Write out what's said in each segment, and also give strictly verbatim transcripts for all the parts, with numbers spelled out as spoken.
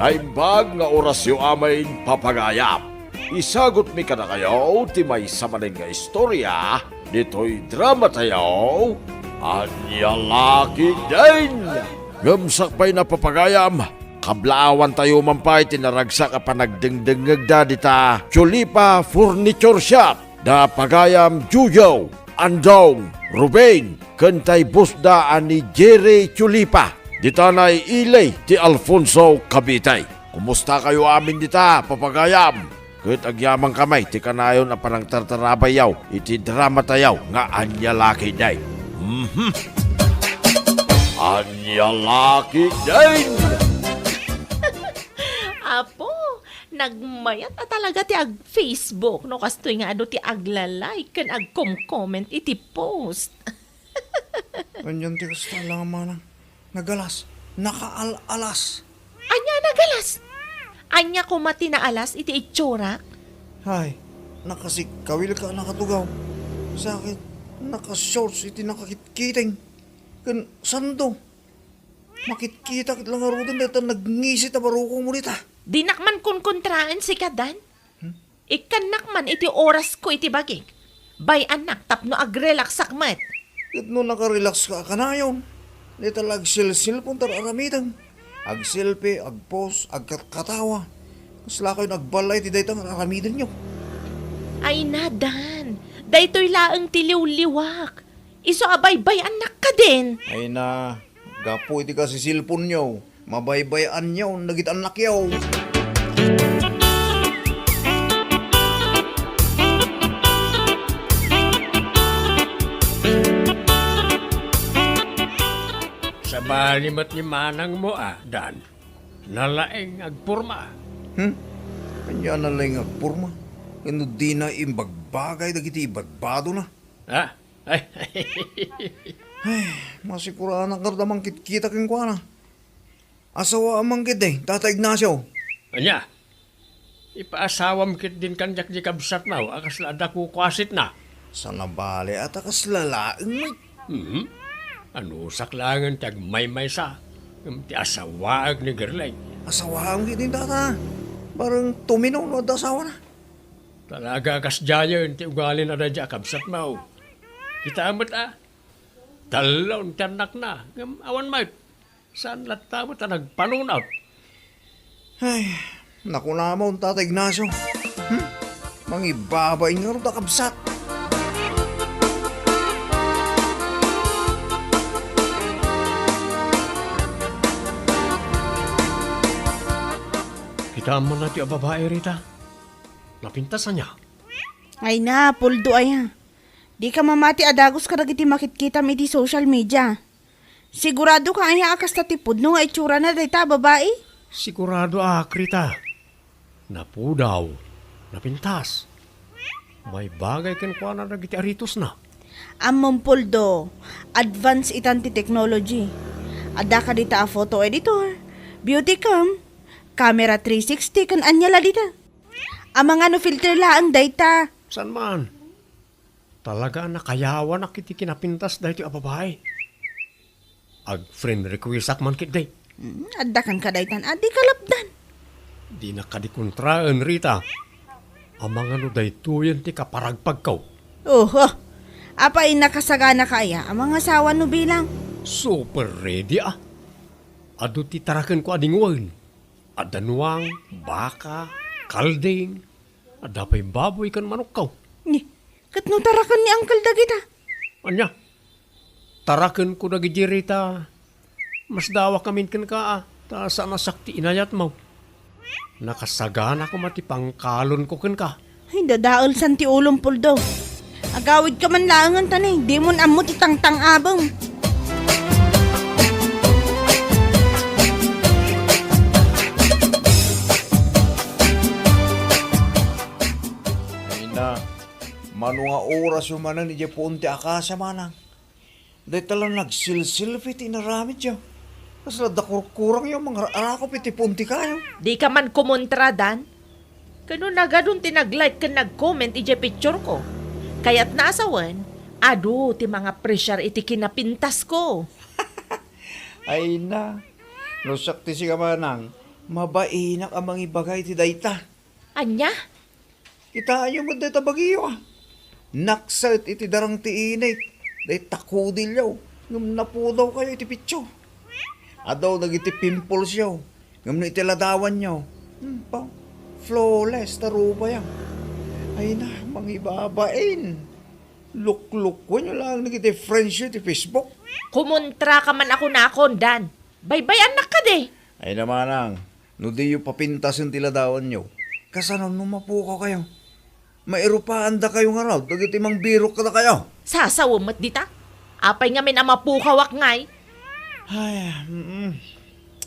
Naimbag nga orasyo amin, papagayam. Isagutmi kadakayo ti maysa manen nga istorya ditoy dramatayo, Ania La Ketdin. Ngem sakbayna, papagayam, kablaawantayo man pay ti naragsak a panagdengdengngegda dita Chulipa Furniture Shop. Da pagayam Jojo, Andong, Ruben, ken tay bossda a ni Jerry Chulipa. Dita nay ili ti Alfonso, Cavite. Kumustakayo amin dita, papagayam? Ket agyamankami ti kanayon a panangtartarabayyo iti dramatayo nga Ania La Ketdin. Mhm. Ania La Ketdin. Apo, nagmayat a talaga ti ag-Facebook no kastoy nga adu ti agla-like ken agkom-comment iti post. Anian ti kasta, Manang? Nagalas, nakaal-alas. Ania nagalas? Ania koma ti naalas iti itsurak? Hay, nakasikkawil ka a nakatugaw. Sakit, nakashorts iti nakakitkiting. Ken santo, makitkita ket la ngaruden dayta nagngisi a barukongmo dita. Dinak man kunkontraen sika, Dan. Hmm? Ikkannak man iti orasko iti bagik. Bay-annak tapno agrelaksak met. Ket no nakarelakska a kanayon, dayta la agselselpon ti ar-aramidem. Agselfie, agpost, agkatkatawa. Kaslakayon agballay iti dayta nga ar-aramidenyo. Ay na, Dan. Daytoy laeng ti liwliwak. Isu a baybay-annak kadin. Ay na, gapu iti kasiselponyo, mabaybay-anyon dagiti annakyo. Sabali met ni manangmo a, Dan. Nalaing agporma. Hmm? Ania nalaing agporma? Ken no dina imbagbagay dagiti ibadbadona? Ha? Ay. Ay, masikuranak ngarud a mangkitkita kenkuana. Asawaam man ketdi, Tata Ignacio. Ania? Ipaasawam ketdin kaniak di kabsatmo a kasla adda kukuasitna. Saan a bale a ta kasla laeng met. Mhm. Anusak laengen ti agmaymaysa, ngem ti asawaek ni Gerleng. Asawaam ketdin, Tata. Bareng tumino no adda asawana. Talaga a kasdiayen ti ugalina daydiay a kabsatmo. Kitaem met a, tallo ti annakna, ngem awan met. Saan latta met a nagpanunot? Ay, nakunamon, Tata Ignacio. Hmm? Mangibabain ngarud a kabsat. Kitaem man daytoy a babai, Rita. Napintas ania? Ay na, Poldo aya. Dika mamati a dagus kadagiti makitkitam iti social media. Siguradoka aya a kasta ti pudno nga itsurana dayta a babai? Siguradoak, Rita. Napudaw, napintas. Maibagay kenkuana dagiti aritosna. Ammom, Poldo, advance itan ti technology. Adda kadita a photo editor, beauty cam, camera three sixty, ken ania la dita. Amangan no filter laeng dayta. Saan man? Talaga a nakayawanak iti kinapintas daytoy a babai. Ag-friend requestak man ketdi. Hmm, adda kenka daytan a di kalapdan. Dinak kadi kontraen, Rita. Amangan no daytoyen ti kaparagpagko. Oho. Apay, nakasaganaka aya a mangasawa no bilang? Super ready a. Adu ti tarakenko a dingwen. Adda nuang, baka, kalding, adda pay baboy ken manokko. Ni, ket no taraken ni Uncle dagita? Ania? Tarakenko dagidi, Rita. Masdawakamin kenka a, ta saan a siak ti inayatmo. Nakasagana koma ti pangkalonko kenka. Ay, dadaelsan ti ulom, Poldo. Agawidka man laengen ta ni, dimon ammo ti tangtang-abem. Ay na, mano nga orasyo manen idiay puon ti akasia, Manang? Dayta la nagsilsilfi ti inaramidyo. Kasla adda kurkurangyo mangar-arakop iti puntikayo. Dika man kumontra, Dan. Kano nagadun ti nag-like ken nag-comment idiay picture ko. Kayatna a sawen, adu ti mangapresiar iti kinapintasko. Ay na, no siak ti sika, Manang, Mabainak a mangibaga iti dayta. Ania? Kitaenyo met dayta bagiyo, a. Nakset iti darang ti init, dayta kudilyo, ngem napudawkayo iti pitio. Adu dagiti pimples yo, ngem no iti ladawanyo, hmm, pa, flawless ta rupayo. Ay na, mangibabain. Luklukuenyo laeng dagiti friends yo iti Facebook. Kumontra ka man a kunakon, Dan. Baybay-annak kadi. Ay na manang, no diyo papintasen ti ladawanyo, kasano no mapukawkayo? Mairupaandakayo ngarud dagiti mangbirok kadakayo. Sasawem met dita. Apay ngamin a mapukawak ngay? Ay, mm.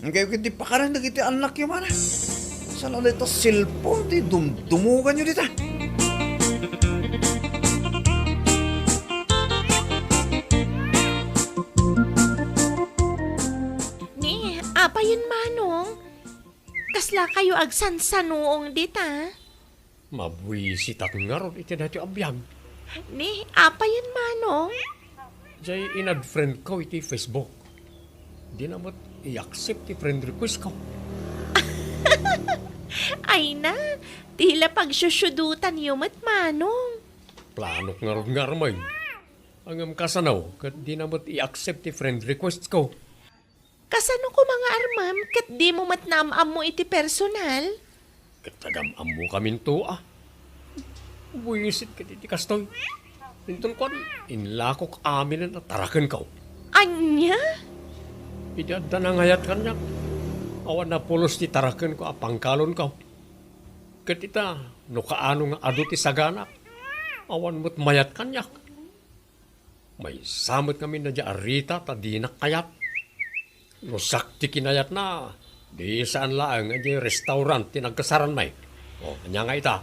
Inkayyo ketdi pakaren dagiti annakyo, mana. Saan a dayta cellphone ti dumdumuganyo dita? Ni, apayen, Manong? Kaslakayo agsansanuong dita? Mabuisitak ngarud iti daytoy a biag. Ni, apayen, Manong? Jay in-add friend ko iti Facebook. Dina met i-accept ti friend request ko. Ay na, ti la pagsusudutanyo met, Manong. Planok ngarud nga armen. Ngem kasano, ket dina met i-accept ti friend request ko. Kasano koma nga armem ket dimo met naam-ammo iti personal? Ket agam-ammokaminto a. Buisit ket iti kastoy. Inton kuan, inlakok aminen a tarakenko. Ania? Idi adda nangayat kaniak, awan a pulos ti tarakenko a pangkalonko. Ket ita, no kaano nga adu ti saganak, awan met mayat kaniak. Maysa met ngamin daydiay a Rita ta dinak kayat. No siak ti kinayatna, di saan laeng idiay restaurant ti nagkasaran, may. O, ania nga ita?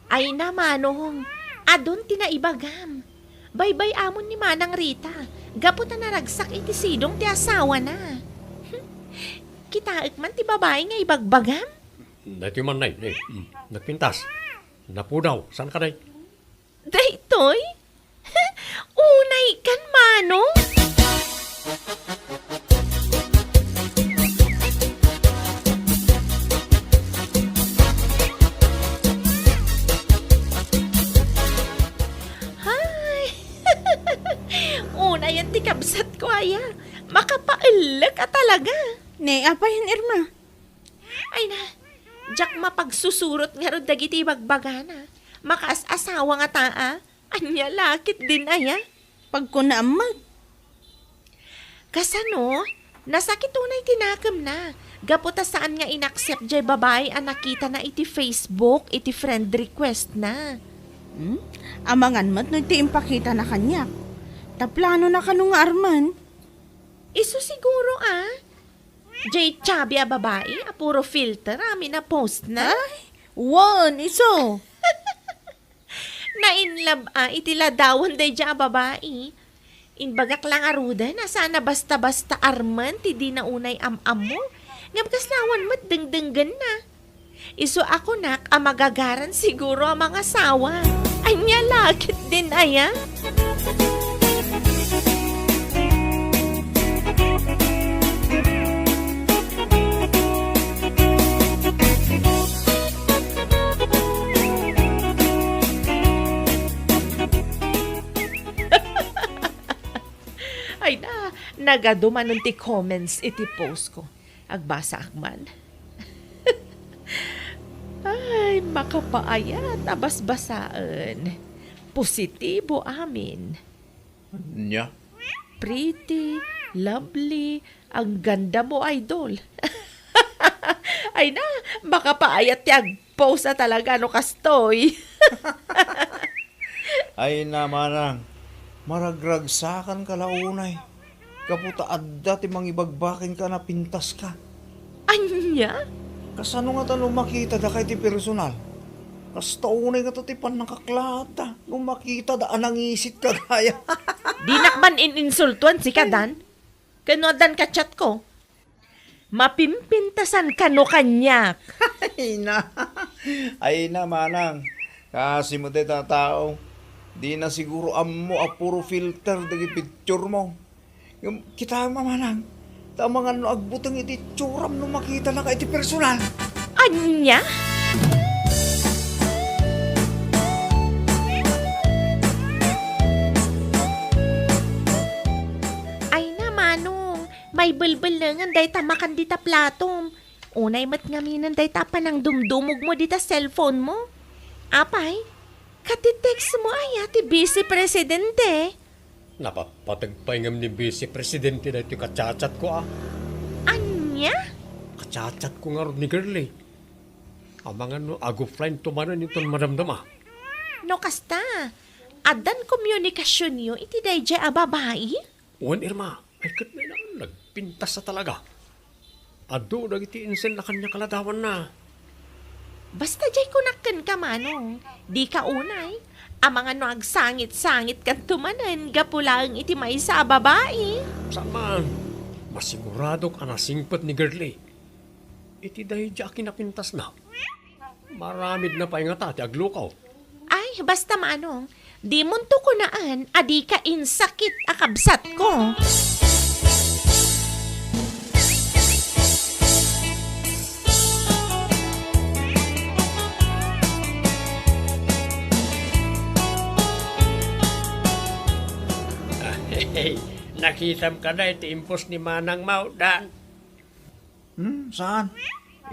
Ay na, Manong, adun ti naibagam. Baybay-amon ni Manang Rita, gapu ta naragsak iti sidong ti asawana. Kitaek man ti babai nga ibagbagam? Daytoy man, nay, nay. Mm, nagpintas. Napudaw, saan ka, nay? Daytoy? Unay kan, Manong? Hay! Unayen ti kabsatko aya. Makapaellek a talaga. Ne, apayen, Irma? Ay na, diak mapagsusurot ngarud dagiti ibagbagana. Makaas-asawa ngata a. Ania la ketdin aya? Pagkunaam met. Kasano? Nasakit unay ti nakemna. Gapu ta saan nga inaccept jay babai a nakitana iti Facebook iti friend request na. Hmm? Amangan met no ti impakitana kaniak. Ta planona kano nga armen? Isu siguro a. Jay chubby a babai a puro filter amin a post na. Ay, wen, isu. Nainlab a iti ladawan daydiay a babai. Imbagak la ngaruden a saan a basta-basta armen ti dina unay am-ammo. Ngem kasla awan met dengdenggenna. Isu a kunak a magagaran siguro a mangasawa. Ania la ketdin aya? Ay na, nagadu manen ti comments iti post ko. Agbasaak man. Ay, makapaayat a basbasaen. Positibo amin. Ania? Pretty, lovely, ang ganda mo, idol. Ay na, makapaayat ti ag- Post a talaga no kastoy. Ay na, manang, maragragsakan ka la unay. Gapu ta adda ti mangibagbaken ka a napintas ka. Ania? Kasano ngata no makita daka iti personal? Kasta unay ngata ti pannakaklaatta no makita da a nangisit ka gaya. Dinak man in-insultuan sika, Dan. Ken no addan ka chat ko, mapimpintasan kano kaniak. Ay na. Ay na, manang. Kasi mo dayta a tao, di na siguro ammo a puro filter dagiti picture mo. Ngem kitaem a, manang, Ta amangan no agbuteng iti itsuram no makitanaka iti personal. Ania? Ay na, Manong, maibelbelengen dayta makan dita platom. Unay met ngaminen dayta panangdumdumogmo dita cellphone mo. Apay, kati text mo aya ti Vice Presidente? Napapateg pay ngem ni Vice Presidente daytoy ka-chat-chat ko, a. Ania? Ka-chat-chat ko ngarud ni Girlie. Amangan no ag-offline to manen inton madamdama. No kasta, addan komunikasionyo iti daydiay a babai? Wen, Irma, ay ket nagpintas a talaga. Adu dagiti insenna kaniak a ladawanna. Basta diay kunak kenka, Manong, dika unay. Amangan no agsangit-sangitkanto manen gapu laeng iti maysa a babai. Saan man, masiguradok a nasingpet ni Girlie iti daydiay a kinapintasna. Maramidna pay ngata ti aglukaw. Ay, basta, Manong, dimonto kunaan a dika insakit a kabsatko. Nakitam kada iti impos ni Manang Maudan? Hmm, saan?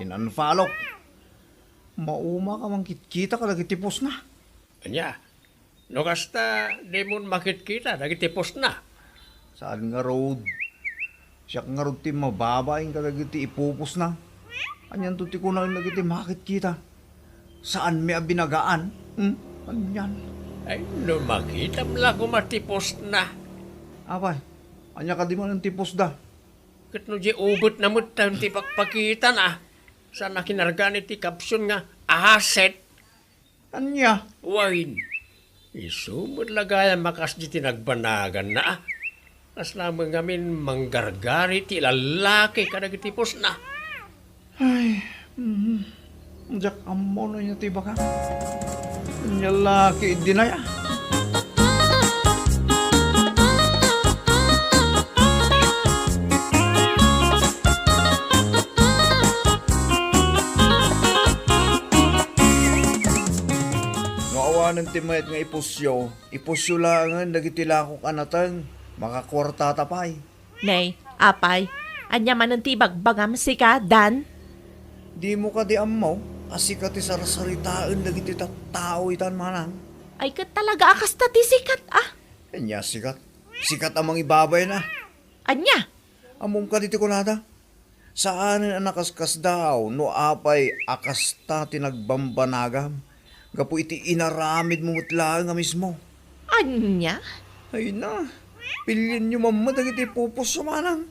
In-unfollow. Mauma ka mangkitkita kadagiti postna. Ania? No kasta, dimon makitkita dagiti postna? Saan ngarud? Siak ngarud ti mababain kadagiti ipupostna. Anianto ti kunaen dagiti makitkita? Saanmi a binagaan? Hmm? Anian? Ay, no makitam la koma ti postna. Apay, ania kadi manen ti postda? Ket no diay ubetna met ti pakpakitana, saan a kinargan iti caption nga asset. Ania? Wen, isu met la gayam a kasdi ti nagbanaganna, a. Kasla met ngamin manggargari ti lallaki kadagiti postna. Ay, mhm. Diak ammo no ania ti ibagam. Ania la ketdin aya? No awanen ti mayat nga ipusyo, ipusyo laengen dagiti lakok a nateng, makakuartata pay. Nay, apay, ania manen ti ibagbagam sika, Dan? Dimo kadi ammo a sika ti sarsaritaen dagiti tattao itan, Manang? Ay, ket talaga a kasta ti sikat, a. Ania sikat? Sikat a mangibabain, a. Ania? Ammom kadi ti kunada? Saanen a nakaskasdaaw no apay a kasta ti nagbambanagam gapu iti inaramidmo met laeng a mismo. Ania? Ay na, pilienyo man met dagiti pupos, Manang.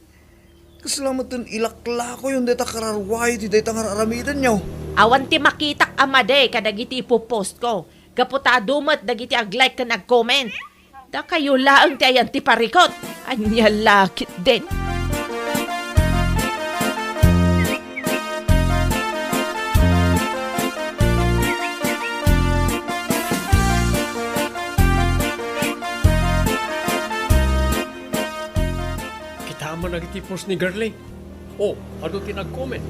Kasla met ten ilaklakoyon dayta kararuayo iti dayta nga ar-aramidenyo. Awan ti makitak a madi kadagiti ipupostko, gapu ta adu met dagiti ag-like ken ag-comment. Dakayo laeng ti ayan ti parikut. Ania la ketdin? Kitam man dagiti post ni Girlie. O, adu ti nag-comment.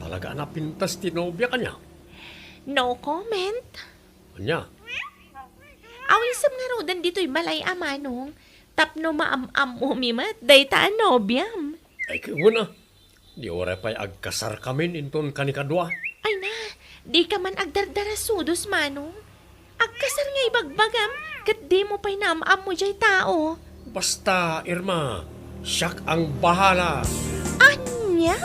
Talaga a napintas ti nobia kaniak. No comment. Ania? Awisem ngaruden ditoy balay a, Manong, tapno maam-ammomi met dayta a nobiam. Ay, ket wen a. Di uray pay agkasarkamin inton kanikadua. Ay na, dika man agdardarasudos, Manong. Agkasar nga ibagbagam, ket dimo pay naam-ammo diay tao. Basta, Irma, siak ang bahala. Ania?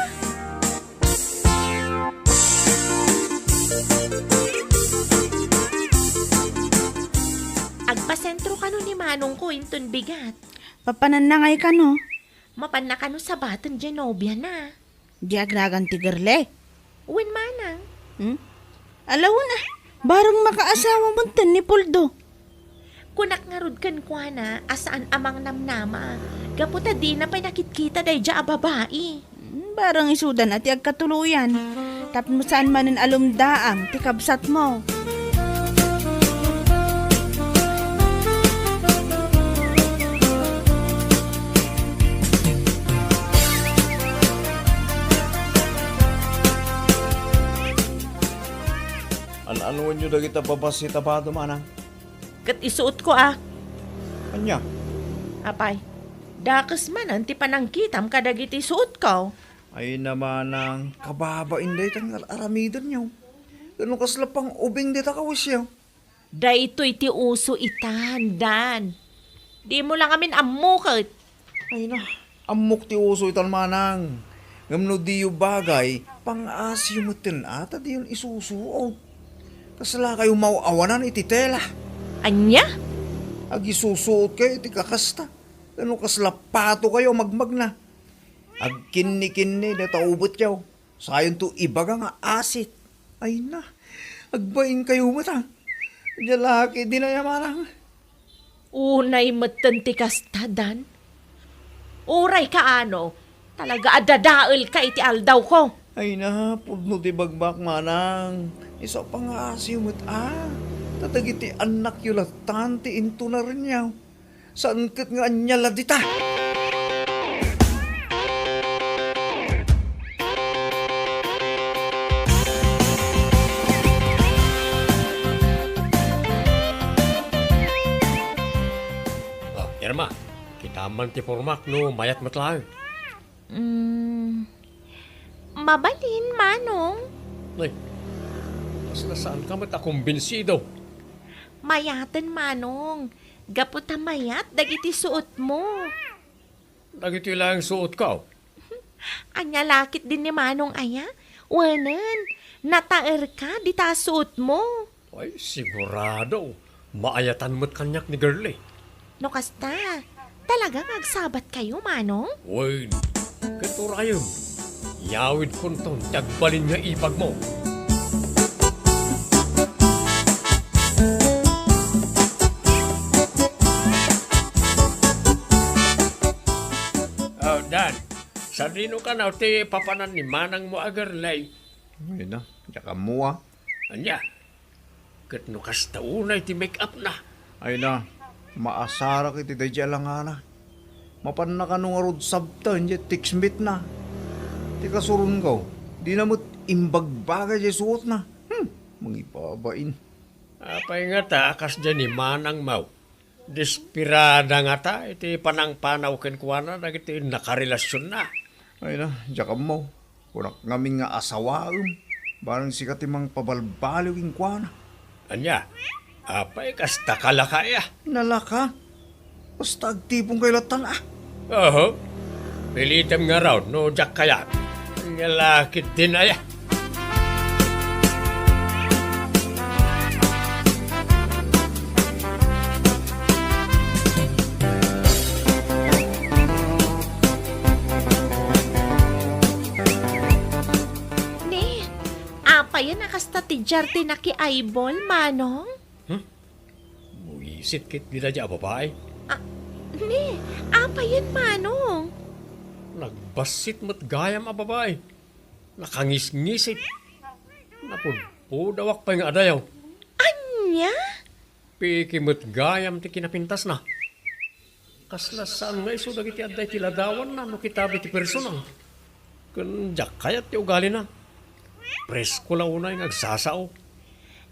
Agpasentro kano ni Manongko inton bigat. Papananna ngay kano? Mapanna kano sabaten diay nobiana. Di agragan ti Girlie? Wen, Manang. Hmm? Ala wen a, bareng makaasawa met ten ni Poldo. Kunak ngarud kenkuana a saan a mangnamnama, gapu ta dina pay nakitkita daydiay a babai. Hmm, bareng isudan a ti agkatuloyan. Tapno saan manen a lumdaang ti kabsatmo. Wenno dagita babassit a bado, manang? Ket isuotko a. Ania? Apay, dakes manen ti panangkitam kadagiti suotko. Ay na, manang, kababain daytan nga ar-aramidenyo. Wenno kasla pang-ubing dita kawisyo? Daytoy ti uso itan, Dan. Dimo la ngamin ammo ket. Ay na, ammok ti uso itan, manang. Ngem no diyo bagay, pang-asiyo metten a ta diyon isusuot. Kasla kayo maw-awanan iti tela. Ania? Agisusuot kayo iti kakasta. Wenno kasla pato kayo a magmagna. Agkinnikinni dayta ubetyo. Sayonto ibaga nga asit. Ay na, agbain kayo met a. Ania la ketdin aya, manang? Unay metten ti kasta, Dan. Uray kaano, talaga a dadaelka iti aldawko. Ay na, pudno ti bagbaak, manang. Isu a pang-aasiyo met a. Ta dagiti annakyo lattan ti intunarenyo. Saan ket nga ania la dita? Ah, Irma, kitam man ti pormak no mayat met laeng. Mm, mabalin, Manong. Ay, kasla saanka met a kumbinsido? Mayaten, Manong. Gapu ta mayat dagiti suotmo. Dagitoy laeng suotko. Ania la ketdin ni Manong aya? Wenen, nataerka dita a suotmo. Ay, sigurado. Maayatan met kaniak ni Girlie. No kasta, talaga nga agsabatkayo, Manong? Wen, ket urayem, yawidkonton ti agbalin nga ipagmo. Oh, Dan, sadino kano ti papanan ni manangmo a Girlie? Ay na, diak ammo a. Ania? Ket no kasta unay ti make-up na? Ay na, maasarak iti daydiay a langana. Mapanna kano ngarud sabten diay text meet na. Ti kasuronko, dina met imbagbaga diay suotna. Hmm, mangibabain. Apay ngata a kasdiay ni manangmo? Desperada ngata iti panangpanaw kenkuana dagiti nakarelasionna. Ay na, diak ammo. Kunak ngamin nga asawaem, barang sika ti mangpabalbaliw kenkuana. Ania? Apay, kasta ka laka aya? Nalaka? Basta agtipon kayo lattan a. Oho. Pilitem ngarud no diak kayat. Ania la ketdin aya? Ne, apayen a kasta ti diar ti naki-eyeball, Manong? Hmm? Buisit ketdi daydiay a babai. Ah, ne, apayen, Manong? Nagbassit met gayam a babai. Nakangisngisit. Napudpudawak pay nga adayo. Ania? Peke met gayam ti kinapintasna. Kasla saan nga isu dagiti adda iti ladawanna no kitam iti personal. Ken diak kayat ti ugalina. Presko la unay nga agsasao.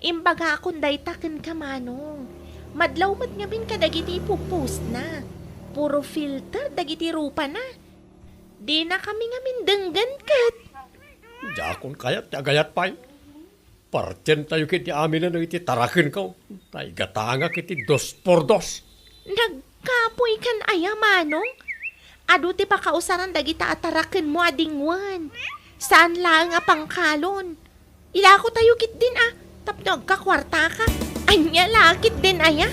Imbagakon dayta kenka, Manong. Madlaw met ngamin kadagiti ipupostna. Puro filter dagiti rupana. Dinakami ngamin denggen ket. Diakon kayat ti agayat pay. Partientayo ketdi aminen dagiti tarakenko. Ta igatangak iti dos por dos. Nagkapuykan aya, Manong? Adu ti pakausaran dagita a tarakenmo a dingwen. Saan laeng a pangkalon. Ilakotayo ketdin a, tapno agkakuartaka. Ania la ketdin aya?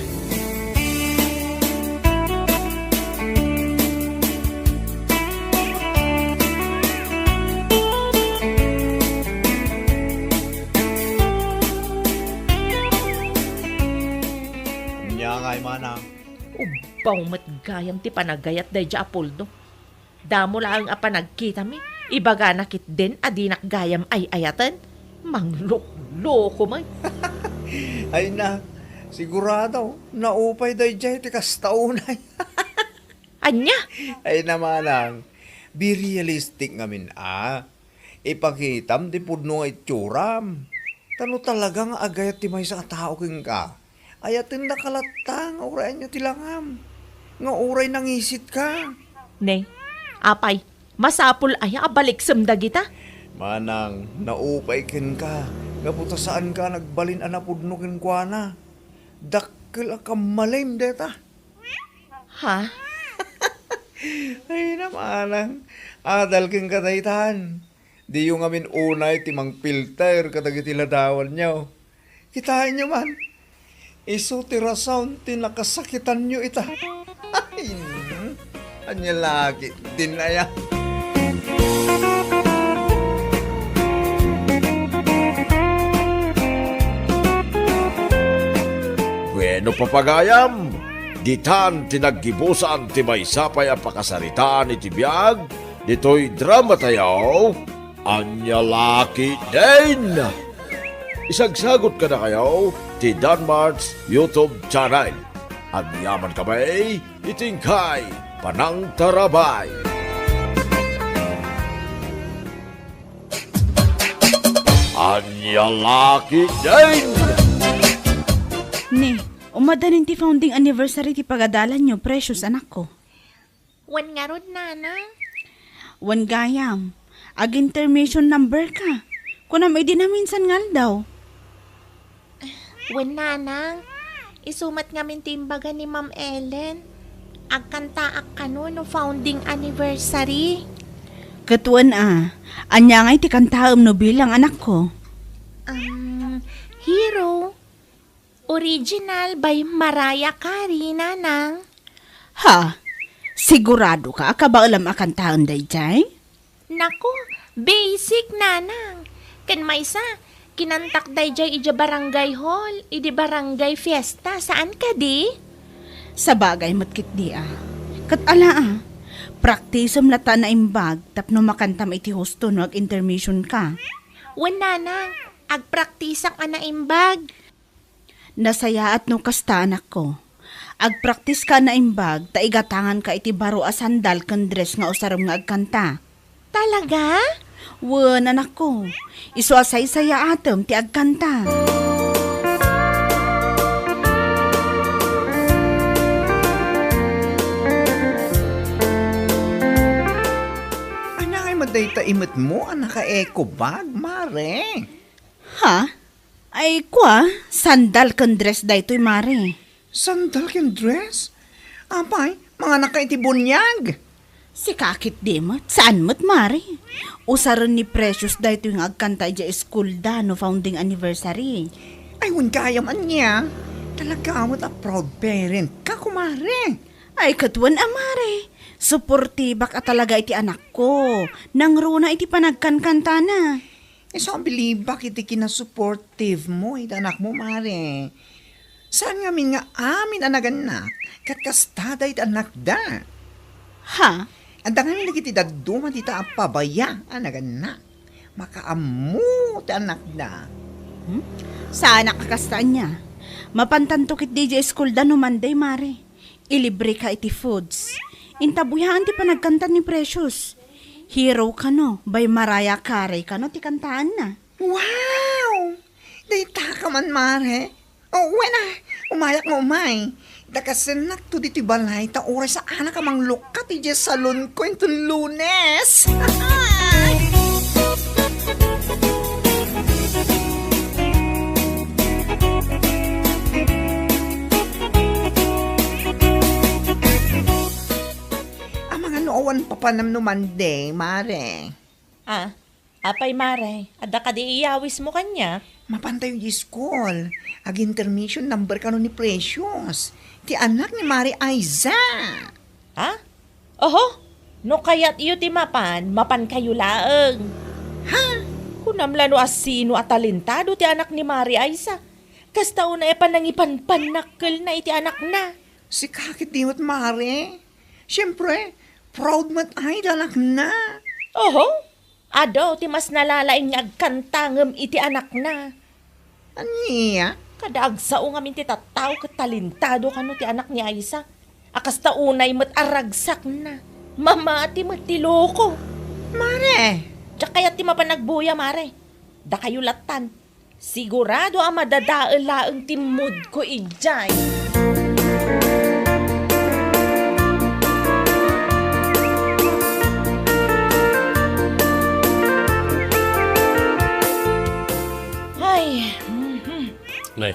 Ania ngay, manang? Ubbaw met gayam ti panagayat daydiay a puldo. Damo laeng a panagkitami, ibagana ketdin a dinak gayam ay-ayaten. Manglukloko met. Ay na, sigurado, naupay daydiay ti kasta unay. Ania? Ay na, manang, be realistic ngamin a. Ipakitam ti pudno nga itsuram. Ta no talaga nga agayat ti maysa a tao kenka, ayatendaka latta nga uray ania ti langam, nga uray nangisitka. Ne, apay, masapul aya a baliksem dagita? Manang, naupay kenka, gapu ta saanka a nagbalin a napudno kenkuana. Dakkel a kammalim dayta. Ha? Ay, na, manang, adal kenka daytan. Diyo ngamin unay ti mangpilter kadagiti ladawanyo. Kitaenyo man, isu ti rason ti nakasakitanyo ita. Ay, ania la ketdin aya? Bueno, papagayam, ditan ti naggibusan ti maysa pay a pakasaritaan iti biag ditoy dramatayo. Ania la ketdin? Isagsagot kadakayo ti Danmart's YouTube channel. Agyaman kami iti inkay panangtarabay. Ania la ketdin? Ne, umadanin ti founding anniversary ti pagadalanyo, Precious, anakko. Wen ngarud, nanang? Wen gayam. Ag-intermission number ka. Kunam idi naminsan nga aldaw. Wen, nanang. Isu met ngamin ti imbaga ni Ma'am Ellen. Agkantaak kano no founding anniversary. Ket wen a, ania ngay ti kantaem no bilang, anakko? Um, Hero. Original by Mariah Carey, nanang. Ha? Sigurado ka a kabaelam a kantaen daydiay? Naku, basic, nanang. Ken maysa, kinantak daydiay idiay barangay hall, idi barangay fiesta, saan kadi? Sabagay met ketdi a. Ket ala a, praktisem latta a naimbag tapno makantam iti husto no ag-intermission ka. Wen, nanang, agpraktisak a naimbag. Nasayaat no kasta, anakko. Agpraktis ka a naimbag ta igatangan ka iti baro a sandal ken dress nga usarem nga agkanta. Talaga? Wen, anakko. Isu a saysayaatem ti agkanta. Ania ngay met dayta imetmo a naka-eco bag, Mare? Ha? Ay, kua, sandal ken dress daytoy, Mare. Sandal ken dress? Apay, manganakka iti buniag? Sika ketdi met, saan met, Mare? Usaren ni Precious daytoy nga agkanta idiay school da no founding anniversary. Ay, wen gayam ania. Talaga met a proud parent ka, kumare. Ay, ket wen a, Mare. Suportibak a talaga iti anakko. Nangruna iti panagkankantana. Isu a bilibak iti kinasupportive mo iti anakmo, Mare. Saan ngamin nga amin a nagannak, ket kasta dayta anakda. Ha? Adda ngamin dagiti dadduma dita a pabaya a nagannak. Makaammo ti anakda. Hmm? Saanak a kasta ania. Mapantanto ketdi idiay school da no Monday, Mare. Ilibre ka iti foods. Intabuyaen ti panagkanta ni Precious. Hero kano, by Mariah Carey kano ti kantaanna. Wow! Dayta ka man, Mare. O, wen a, umayak nga umay. Dakasennakto ditoy balay ta uray saanak a manglukkat idiay salonko inton Lunes. Amangan no awan papanam no Monday, Mare. Ah, apay, Mare, adda kadi iyawismo kaniak? Mapantayo di school. Ag-intermission number kano ni Precious, ti anak ni Mare Aiza. Ha? Oho, no kayatyo ti mapan, mapankayo laeng. Ha? Kunam la no asino a talentado ti anak ni Mare Aiza. Kasta unay a panangipanpannakkelna iti anakna. Sika ketdi met, Mare. Siempre, proud met ay ti anakna. Oho, adu ti mas nalalaing nga agkanta ngem iti anakna. Ania? Kada agsao ngamin ti tattao ket talentado kano ti anak ni Aiza. A kasta unay met a ragsakna. Mamati met ti loko. Mare! Diak kayat ti mapan agbuya, Mare. Dakayo lattan. Sigurado a madadael laeng ti mood ko idiay. Ay, mhm. Nay,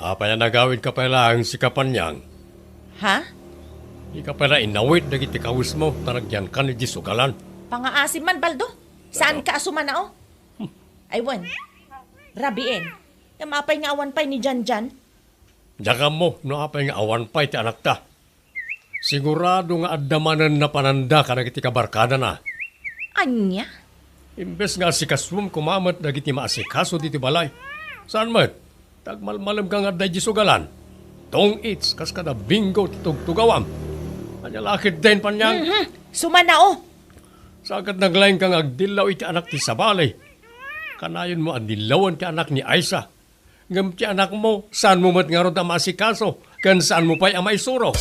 apay a nagawidka pay laeng sika, Panyang? Ha? Dika pay la inawit dagiti kawesmo, ta nagyankan iti sugalan. Pangaasim man, Baldo. Saan ka a sumanao? Ay, wen. Rabiin. Ngem apay nga awan pay ni Janjan? Diak ammo no apay nga awan pay ti anakta. Sigurado nga adda manen napananda kadagiti kabarkadana. Ania? Imbes nga asikasuem koma met dagiti maasikaso ditoy balay. Saan met? Ta agmalmalemka nga adda idiay sugalan. Tong-its kas kada Bingo ti tugtugawam. Ania la ketdin, Panyang? Mhm. Sumanao. Sa ket naglaingka nga agdillaw iti anak ti sabali. Kanayonmo a dillawen ti anak ni Aisa. Ngem ti anakmo, saanmo met ngarud a maasikaso, ken saanmo pay a maisuro.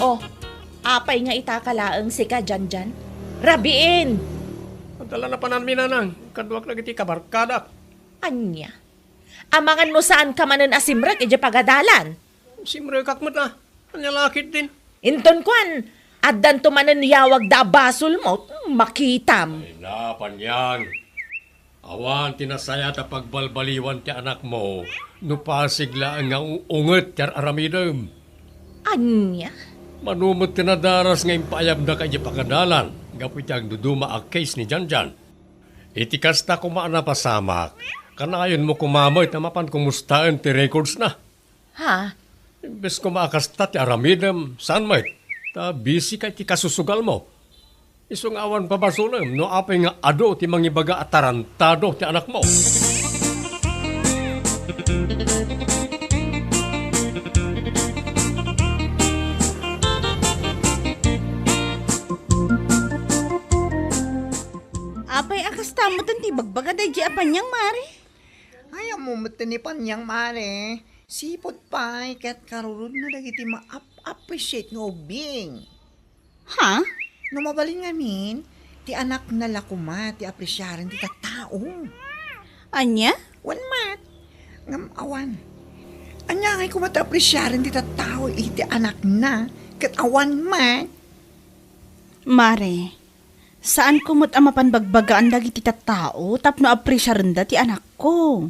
Oh, apay nga itaka laeng sika, Janjan? Rabiin! Adda la napananmi, nanang, kaduak dagiti kabarkadak. Ania? Amangan no saanka manen a simrek idiay pagadalan? Simrekak met a. Ania la ketdin? Inton kuan, addanto manen yawagda a basolmo, makitam. Ay na, Panyang. Awan ti nasayaat a pagbalbaliwan ti anakmo no pasig laeng nga u-, unget ti ar-aramidem. Ania? Mano met ti nadaras nga impaayabnaka idiay pagadalan gapu iti agduduma a case ni Janjan. Iti kasta koma a napasamak, kanayonmo koma met a mapan kumustaen ti records na. Ha? Imbes koma a kasta ti aramidem, saan met? Ta busy ka iti kasusugalmo. Isu nga awan pabasolem no apay nga adu ti mangibaga a tarantado ti anakmo. Apay a kasta met ti bagbaga daydi a Panyang, Mare? Ay, ammo met ni Panyang, Mare. Sipud pay ket karurudna dagiti maap-appreciate nga ubbing. Ha? No mabalin ngamin, ti anakna la koma ti apresiaren ti tattao. Ania? Wen met. Ngem awan. Ania ngay koma ti apresiaren ti tattao iti anakna ket awan met? Mare, saanko met a mapan bagbagaan dagiti tattao tapno apresiarenda ti anakko.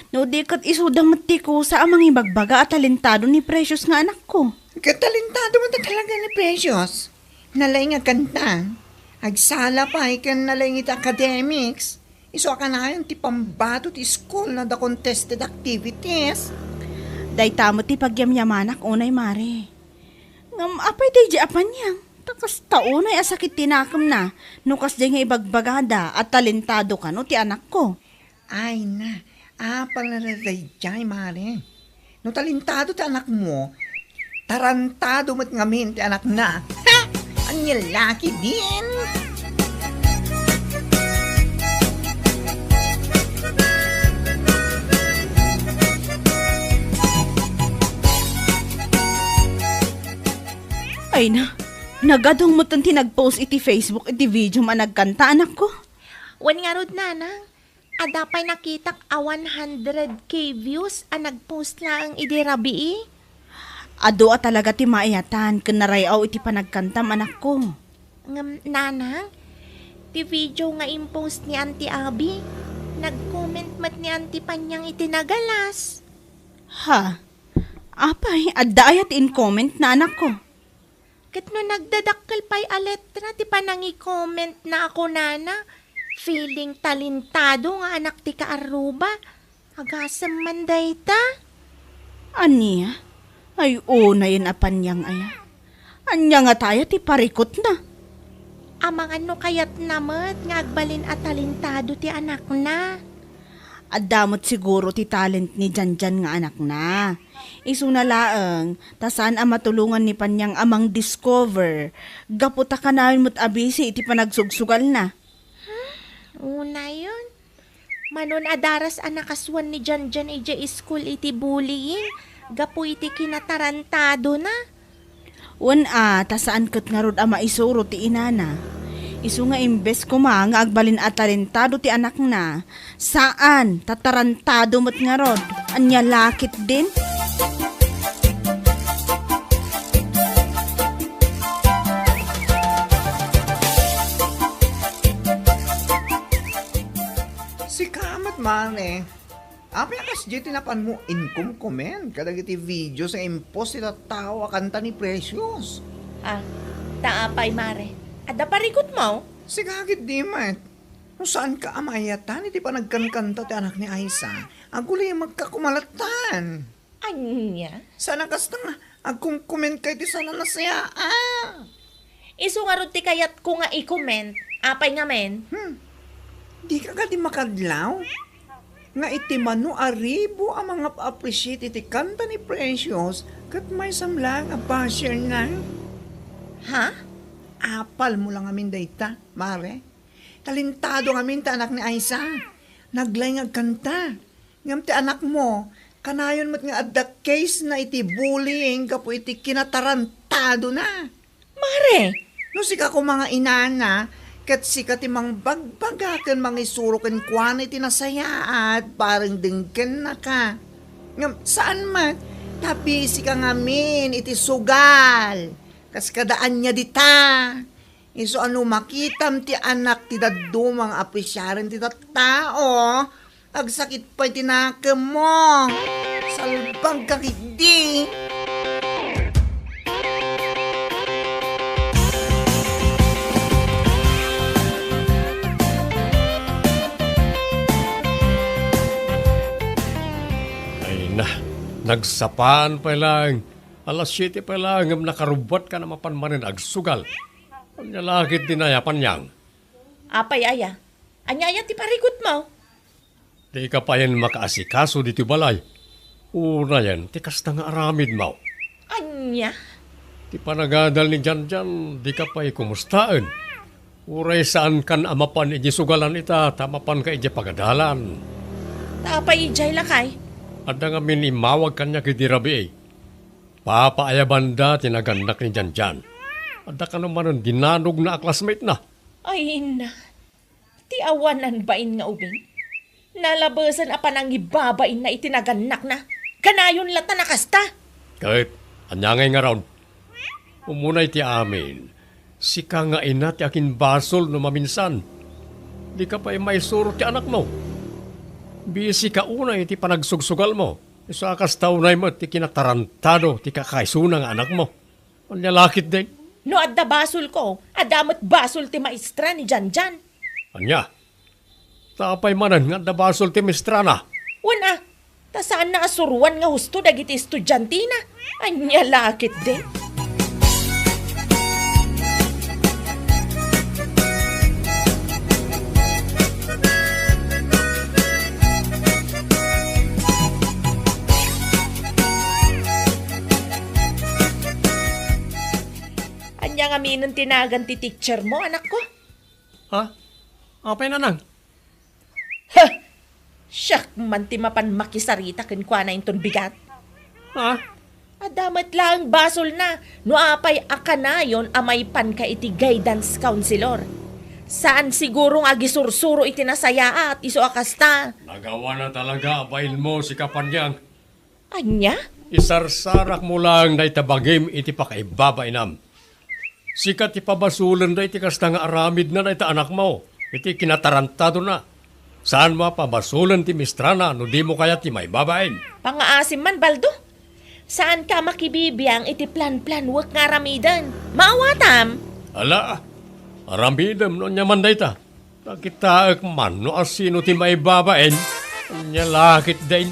No di ket isuda met ti kusa a mangibagbaga a talentado ni Precious nga anakko. Ket talentado met talaga ni Precious. Nalaing a kanta. Agsala pay ken nalaing iti academics. Isu a kanayon ti pambato ti school no adda contested activities. Dayta met ti pagyamyamanak unay, Mare. Ngem apay daydi a Panyang? Ta kasta unay a sakit ti nakemna no kasdiay nga ibagbagada a talentado kano ti anakko. Ay na, apay la daydiay, Mare? No talentado ti anakmo, tarantado met ngamin ti anakna. Ha? Ania la ketdin? Ay na, nagadong met ti nag-post iti Facebook iti video a nagkanta anakko. Wen ngarud, nanang, adda pay nakitak a one hundred K views a nag-post laeng idi rabii. Adu a talaga ti maayatan ken naray-aw iti panagkantam, anakko. Ngem, nanang, ti video nga impost ni Auntie Abby, nag-comment met ni Auntie Panyang iti nagalas. Ha? Apay, adda aya ti in-comment na, anakko? Ket no nagdadakkel pay a letra ti panangi-comment na a kunana, feeling talentado nga anak ti kaarruba. Agasem man dayta. Ania? Ay, unayen a Panyang aya. Ania ngata aya ti parikutna? Amangan no kayatna met nga agbalin a talentado ti anakna. Adda met siguro ti talent ni Janjan nga anakna. Isuna laeng, ta saan a matulongan ni Panyang a mangdiscover, gapu ta kanayon met a busy iti panagsugsugalna. Hmm, unayen. Manon a daras a nakasuan ni Janjan idiay school iti bullying, gapu iti kinatarantadona. Wen a, ta saan ket ngarud a maisuro ti inana. Isu nga imbes koma nga agbalin a talentado ti anakna, saan, ta tarantado met ngarud. Ania la ketdin? Sika met, Mare. Apay a kasdiay ti napanmo inkomkoment kadagiti videos nga impost ti tattao a kanta ni Precious? Ah, ta apay, Mare? Adda parikutmo? Sika ketdi met. No saanka a maayatan iti panagkankanta ti anak ni Aisa, agulimekka koma latta. Ania? Saan a kasta nga agkomkomentka iti saan a nasayaat. Isu ngarud ti kayatko nga i-comment. Apay ngamin? Hmm. Dika kadi makadlaw? Nga iti mano a ribu a mangap-appreciate iti kanta ni Precious, ket maysam laeng a basher na. Ha? Apalmo la ngamin dayta, Mare. Talentado ngamin ti anak ni Aisa. Naglaing nga agkanta. Ngem ti anakmo, kanayon met nga adda case na iti bullying gapu iti kinatarantado na. Mare! No sika koma nga inana, ket sika ti mangbagbaga ken mangisuro kenkuana iti nasayaat, bareng denggennaka. Ngem saan met, ta busy ka ngamin iti sugal. Kas kada ania dita. Isu a no makitam ti anak ti dadduma nga apresiaren ti tattao, agsakit pay ti nakemmo. Salbagka ketdi. Ay na, nagsapaan pay laeng. Alas siete pay laeng ngem nakarubbuatka a mapan manen agsugal. Ania la ketdi aya, Panyang? Apay aya? Ania aya ti parikutmo? Dika payen makaasikaso ditoy balay. Unayen ti kasta nga aramidmo. Ania? Ti panagadal ni Janjan, dika pay kumustaen. Uray saankan a mapan idiay sugalan ita, ta mapanka idiay pagadalan. Ta apay idiay, lakay? Adda ngamin immawag kaniak idi rabii. Papaayabanda ti nagannak ni Janjan. Adda kano manen dinanogna a classmate na. Ay, inna. Ti awanan bain nga ubing. Nalabesen a panangibabainna iti nagannakna. Kanayon latta a kasta. Ket, ania ngay ngarud? Umuna iti amin, sika nga ina ti akinbasol no maminsan. Dika pay maisuro ti anakmo. Busy ka unay iti panagsugsugalmo. Isu a kasta unay met ti kinatarantado ti kakaisuna nga anakmo. Ania la ketdin? No adda basolko, adda met basol ti maestra ni Janjan. Ania? Ta apay manen nga adda basol ti maestrana? Wen a, ta saanna a suroan nga husto dagiti estudiantina. Ania la ketdin? Ania ngaminen ti nagan ti teachermo, anakko? Ha? Apay, nanang? Ha! Siak man ti mapan makisarita kenkuana inton bigat. Ha? Adda met laeng basolna no apay a kanayon a maipanka iti guidance counselor. Saan siguro nga agisursuro iti nasayaat isu a kasta. Nagawana talaga a bainmo, sika Panyang. Ania? Isarsarakmo laeng dayta bagim iti pakaibabainam. Sika ti pabasolenda iti kasta nga aramidna dayta anakmo, iti kinatarantadona. Saanmo a pabasolen ti maestrana no dimo kayat ti maibabain. Pangaasim man, Baldo. Saanka a makibibiang iti planplanwek nga aramiden. Maawatam? Ala, aramidem no ania man dayta. Nakitaek man no asino ti maibabain. Ania la ketdin?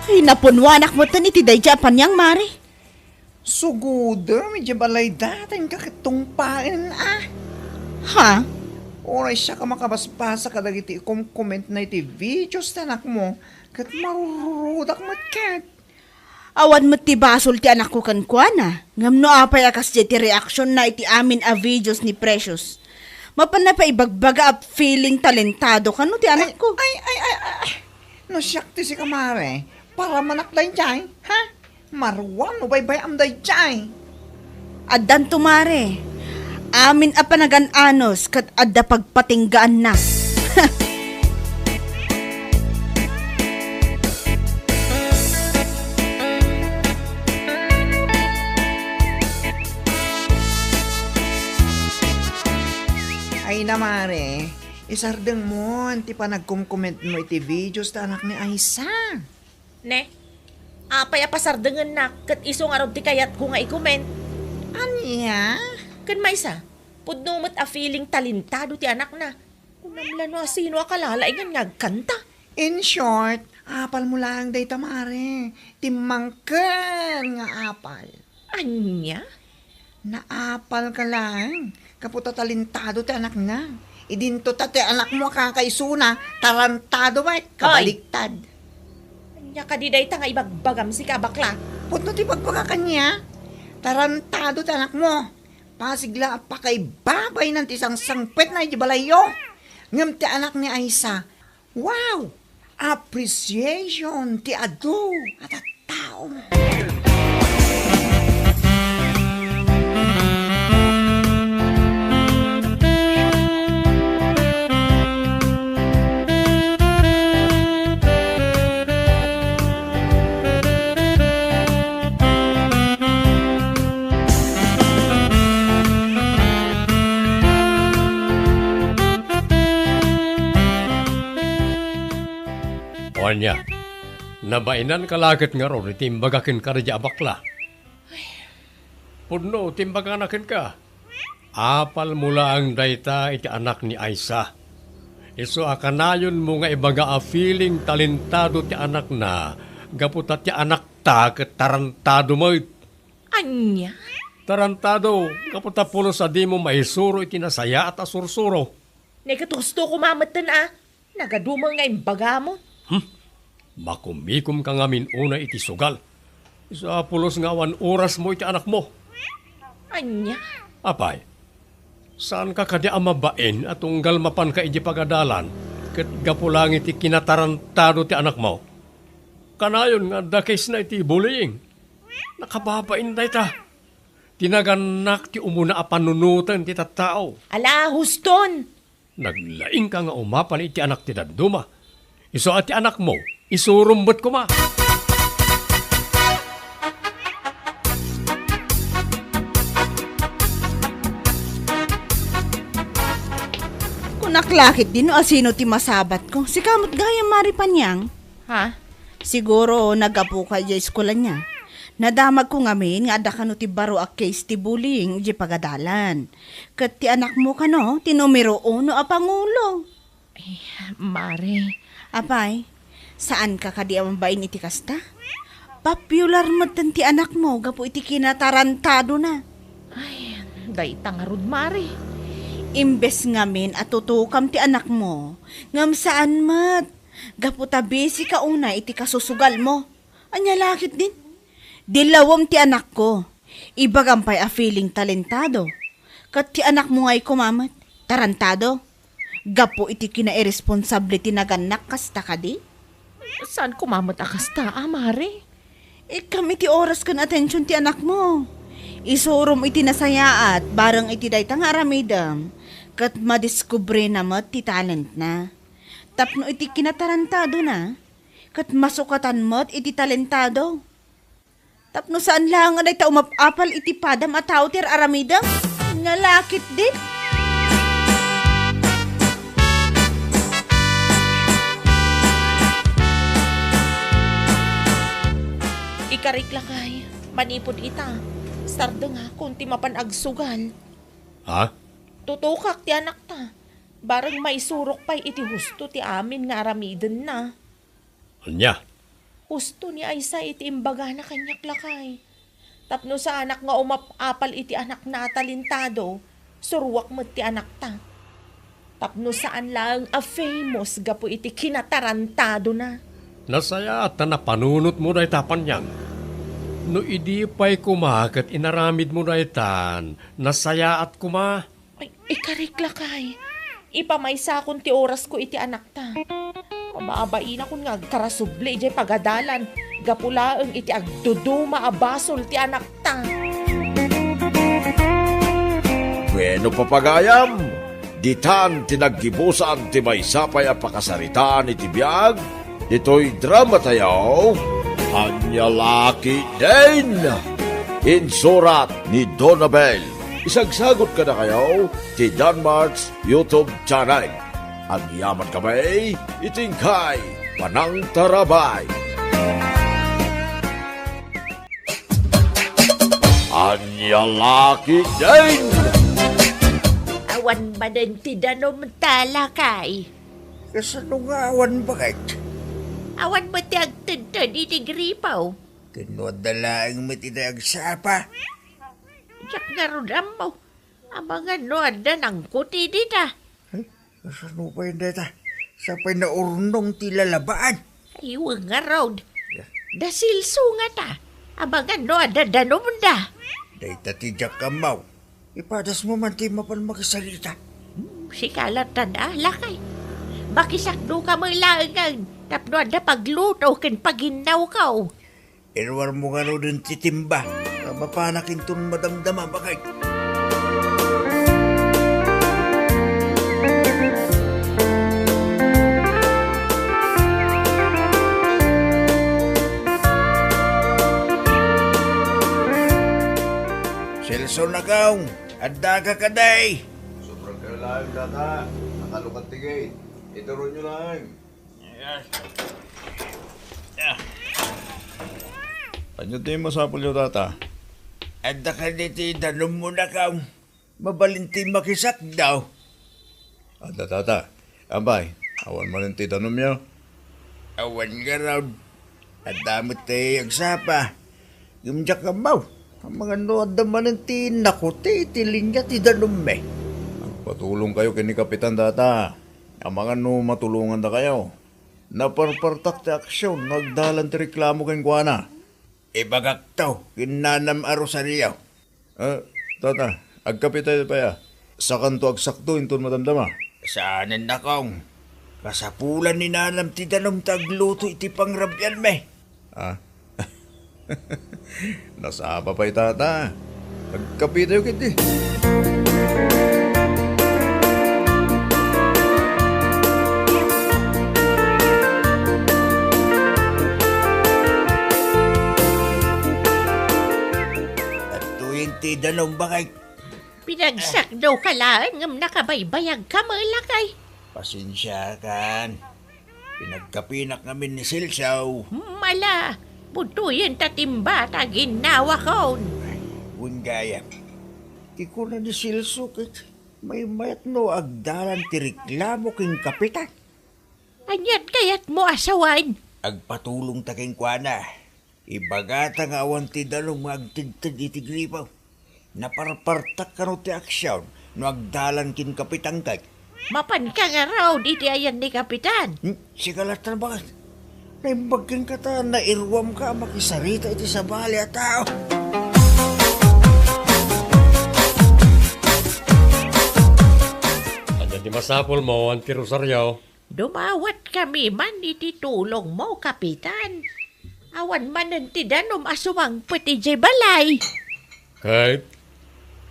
Ay, napunwanak metten iti daydiay a Panyang, Mare. Sugodem idiay balayda, ta inka ket tungpaen, a. Ha? Uray siak a makabasbasa kadagiti ikomkomentna iti videos ti anakmo, ket marururodak met ket. Awan met ti basol ti anakko kenkuana, ngem no apay a kasdiay ti reaksionna iti amin a videos ni Precious, Mapanna pay ibagbaga a feeling talentado kano ti anakko. Ay, ay, ay, ay, ay. No siak ti sika, mare, paramanak daydiay, ha? Maruam no baybay-am daydiay. Addanto, mare. Amin a panagan-anos ket adda pagpatinggaanna. Ay na, mare, isardengmon ti panagkomkomentmo iti videos ti anak ni Aisa. Ne, apay a pasardengennak ket isu ngarud ti kayatko nga i-comment? Ania? Ken maysa, pudno met a feeling talentado ti anakna. Kunam la no asino a kalalaingan nga agkanta. In short, apalmo laeng dayta, mare. Timmangken nga apal. Ania? Naapalka laeng. Gapu ta talentado ti anakna. Idinto ta ti anakmo a kakaisuna, tarantado met, kabaliktad. Ania kadi dayta nga ibagbagam sika a bakla? Pudno ti ibagbaga kaniak. Tarantado ti anakmo. Pasig la a pakaibabaynan ti sangsangpetna iti balayyo. Ngem ti anak ni Aisa, wow! Appreciation ti adu a tattao. O ania, nabainanka la ket ngarud iti imbaga kenka daydiay a bakla? Pudno ti imbagana kenka. Apalmo laeng dayta iti anak ni Aisa. Isu a kanayonmo nga ibaga a feeling talentado ti anakna gapu ta ti anakta ket tarantado met. Ania? Tarantado, gapu ta pulos a dimo maisuro iti nasayaat a sursuro. Ne ket husto koma metten a. Nagaduma nga imbagam. Hmm? Makumikomka ngamin unay iti sugal. Isu a pulos nga awan orasmo iti anakmo. Ania? Apay, saanka kadi a mabain a tunggal mapanka idiay pagadalan ket gapu laeng iti kinatarantado ti anakmo? Kanayon nga adda case-na iti bullying. Nakababain dayta. Ti nagannak ti umuna a panunoten ti tattao. Ala, huston! Naglaingka nga umapal iti anak ti dadduma. Isu a ti anakmo, isurom met koma. Kunak la ketdi no asino ti masabatko. Sika met gayam, Mari Panyang. Ha? Siguro, naggapuka idiay eskuela niya. Nadamagko ngamin nga adda kano ti baro a case ti bullying idiay pagadalan. Ket ti anakmo kano ti numero uno a pangulo. Eh, Mare. Apay, saanka kadi a mabain iti kasta? Popular metten ti anakmo gapu iti kinatarantadona. Ay, dayta ngarud, Mare. Imbes ngamin a tutokam ti anakmo, ngem saan met, gapu ta busy ka unay iti kasusugalmo. Ania la ketdin? Dilawem ti anakko. Ibagam pay a feeling talentado. Ket ti anakmo ngay koma met, tarantado. Gapu iti kinairesponsable ti nagannak kasta kadi? Saan koma met a kasta, a, Mare? Ikkam iti oras ken atension ti anakmo. Isurom iti nasayaat bareng iti dayta nga aramidem, ket madiskubrena met ti talentna. Tapno iti kinatarantadona, ket masukatan met iti talentado. Tapno saan laeng a dayta umap-apal iti padam a tao ti ar-aramidem? Nalakit din. Ikarik lakay, manipud ita, sardengakon ti mapan agsugal. Ha? Tutokak ti anakta. Bareng maisurok pay iti husto ti amin nga aramidenna. Ania? Husto ni Aisa iti imbagana kaniak, lakay. Tapno saanak nga umap-apal iti anakna a talentado, suruak met ti anakta. Tapno saan laeng a famous gapu iti kinatarantadona. Nasayaat ta napanunotmo dayta, Panyang. No idi pay koma ket inaramidmo daytan, nasayaat koma. Ay, ikarik, lakay. Ipamaysakon ti orasko iti anakta. Ababainakon nga agkarasubli idiay pagadalan gapu laeng iti agduduma a basol ti anakta. Bueno, papagayam, ditan ti naggibusan ti maysa pay a pakasaritaan iti biag ditoy drama tayo, Ania La Ketdin. Insurat ni Donabel. Isagsagot kadakayo ti Danmart's YouTube channel. Agyaman kami iti inkay panangtarabay. Ania La Ketdin! Awan manen ti danumta, lakay. Kasano nga awan, baket? Awan met ti agtedted iti gripaw. Ken no adda laeng met iti agsapa. Diak ngarud ammo. Amangan no adda nangkuti dita. Ay, kasano pay dayta? Sa pay naurnong ti lalabaan? Ay, wen ngarud. Da Celso ngata. Amangan no adda danumda. Dayta ti diak ammo. Ipadasmo man ti mapan makisarita. Hmm, sika latta da, lakay. Makisakdoka met laengen tapno adda pagluto ken paginnawko. Iruarmo ngaruden ti timba. Mapanak inton madamdama, baket. Celso, nakaw, addaka kadi? Sobra ka laeng, tata. Nakalukat ti gate. Ituronyo laeng. Ania ti masapulyo, tata? Adda kadi ti danummo, nakaw? Mabalin ti makisakdaw. Adda, tata. Apay, awan manen ti danumyo? Awan ngarud. Adda met ti agsapa. Ngem diak ammo. Amangan no adda manen ti nakuti iti linia ti danummi. Agpatulongkayo ken ni Kapitan, tata. Amangan no matulongandakayo. Naparpartak ti aksion no agdalan ti reklamo kenkuana. Ibagakto ken nanam a Rosario. Ah, tata, agkapitayo pay a. Sakanto agsakdo inton madamdama. Saanen, nakaw. Kasapulan ni nanam ti danum ta agluto iti pangrabianmi. Ah. Nasapa pay, tata. Agkapitayo ketdi. Adtoyen ti danum, baket. Pinagsakdoka laeng ngem nakabaybayagka met, lakay. Pasensiakan. Pinagkapinak ngamin ni Celso. Mala, budtoyen ta timba ta ginnawakon. Ay, wen gayam. Ti kuna ni Celso ket maymayat no agdalan ti reklamo ken Kapitan. Aniat kayatmo a sawen? Agpatulongta kenkuana. Ibagata nga awan ti danum nga agtedted iti gripo. Naparpartak kano ti aksion no agdalan ken Kapitan, ket? Mapanka ngarud iti ayan ni Kapitan. Hmm? Sika latta, baket. Naimbag kenka ta nairuamka a makisarita iti sabali a tao. Ania ti masapulmo, Auntie Rosario? Dumawatkami man iti tulongmo, Kapitan. Awan manen ti danum a sumangpet idiay balay. Ket?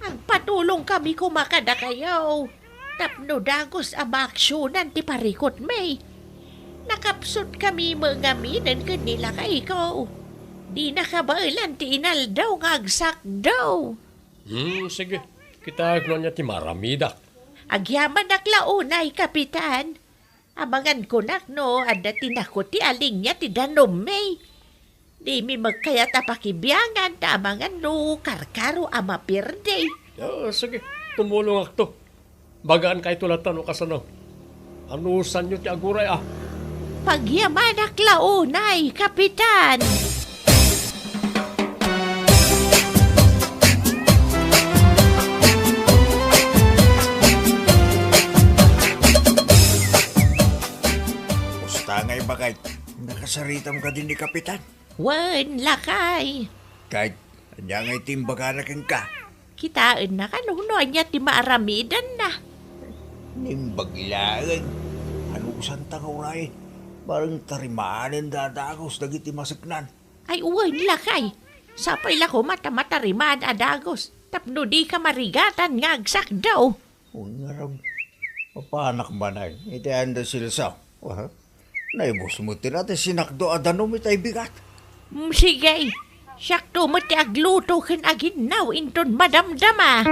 Agpatulongkami koma kadakayo tapno dagus a maaksionan ti parikutmi. Nakapsutkami met ngaminen ken ni lakayko. Dina kabaelan ti inaldaw nga agsakdo. Hmm, sige. Kitaek no ania ti maaramidak. Agyamanak la unay, Kapitan. Amangan kunak no adda ti nakuti a linia ti danummi. Dimi met kayat a pakibiangan ta amangan no karkaro a mapirdi. Ah, sige, tumulongakto. Bagankayto latta no kasano. Anusanyo ti aguray a. Pagyamanak la unay, Kapitan. Kumusta ngay, baket? Nakasaritam kadi ni Kapitan? Wen, lakay. Ket, ania ngay ti imbagana kenka? Kitaenna kano no ania ti maaramidanna. Naimbag laeng. Anusanta nga uray? Bareng tarimanen da a dagus dagiti maseknan. Ay, wen, lakay. Sapay la koma ta matarimaan a dagus tapno dika marigatan nga agsakdaw. Wen ngarud, mapanak manen iti anda silsa. Aha. Naibus met ti sinakdo a danum itay bigat. Mm, sige. Siakto met ti agluto ken aginnaw inton madamdama.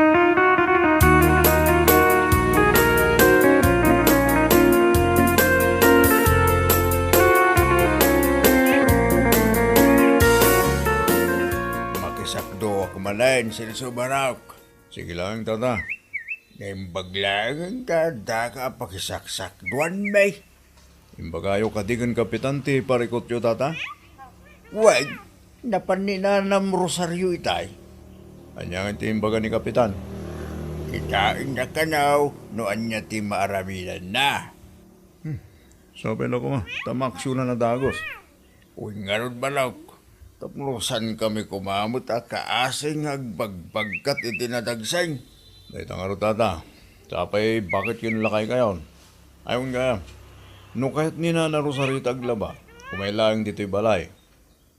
Makisakdoak manen, Celso Barok. Sige laeng, tata. Naimbag laeng ta addaka a pakisaksakduanmi. Imbagayo kadi ken Kapitan ti parikutyo, tata? Wen, napan ni Nanam Rosario itay. Ania ngay ti imbaga ni Kapitan? Kitaenna kano no ania ti maaramidanna. Hmm. Sapay la koma ta maaksionan a dagus. Wen ngarud, Barok, tapno saankami koma met a kaasi nga agbagbagkat iti nadagseng. Dayta ngarud, tata, sapay baket ken lakaykayon. Ay, wen gayam, no kayat ni Nana Rosario ti aglaba, umay laeng ditoy balay.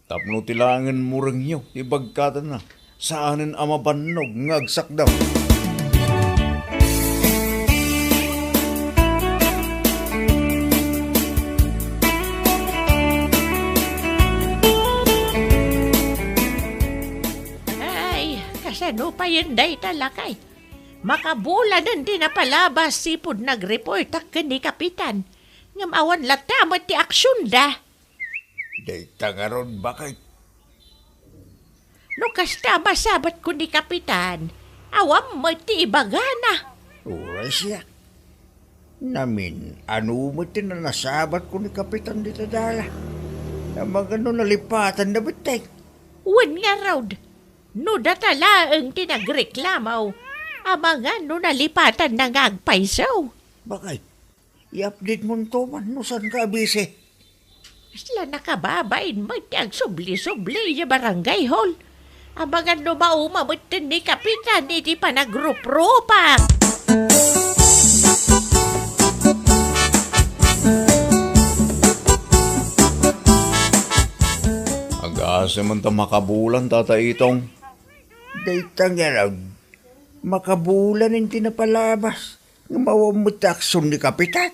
Tapno ti laengen murengyo ti bagkatanna, saanen a mabannog nga agsakdaw. Ay, kasano payen dayta, lakay? Makabulanen ti napalabas sipud nagreportak ken ni Kapitan. Ngem awan latta met ti aksionda. Dayta ngarud, baket. No kasta, masabatko ni Kapitan, awan met ti ibagana. Uray siak. Namin-ano met ti nanasabatko ni Kapitan dita dala. Amangan no nalipatanna betteng. Wen ngarud, no data laeng ti nagreklamo, amangan no nalipatanna nga agpayso. Baket. I-update monto man no saanka a busy. Kasla nakababain met ti agsubli-subli idiay barangay hall. Amangan no mauma metten ni Kapitan iti panagruprupak. Agasem man ta makabulan, Tata Itong. Dayta ngarud, makabulan ti napalabas. Ngem awan met ti aksion ni Kapitan.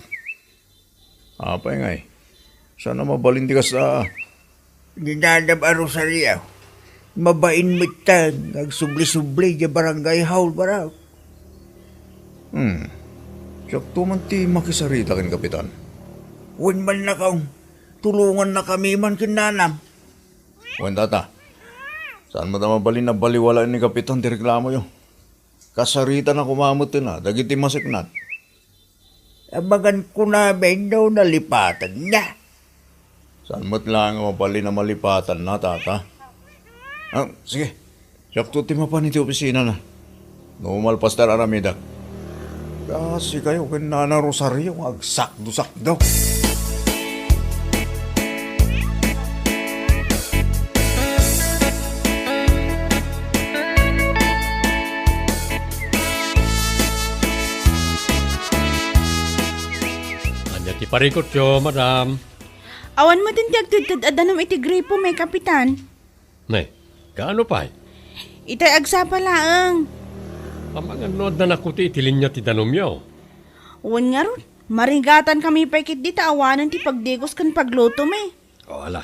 Apay ngay? Saan a mabalin ti kasta? Ni Nanam a Rosario, mabain met nga agsubli-subli idiay barangay hall, Barok. Hmm. Siakto man ti makisarita ken Kapitan. Wen man, Nakong, tulongannakami man ken Nanam. Wen, Tata. Saan met a mabalin a baliwalaen ni Kapitan ti reklamoyo? Kasaritana koma metten a dagiti maseknan. Amangan kunami no nalipatanna. Saan met laeng a mabalin a malipatanna, Tata? Ah, sige. Siakto ti mapan iti opisinana. No malpas ta ar-aramidak. Kaasikayo ken Nana Rosario nga agsakdo-sakdo. Ania ti parikutyo, madam? Awan metten ti agtedted a danum iti gripomi, Kapitan. Ne, kaano pay? Itay agsapa laeng. Amangan no adda nakuti iti linia ti danumyo. Wen ngarud, marigatankami pay ketdi ta awanen ti pagdagus ken paglutomi. O, ala,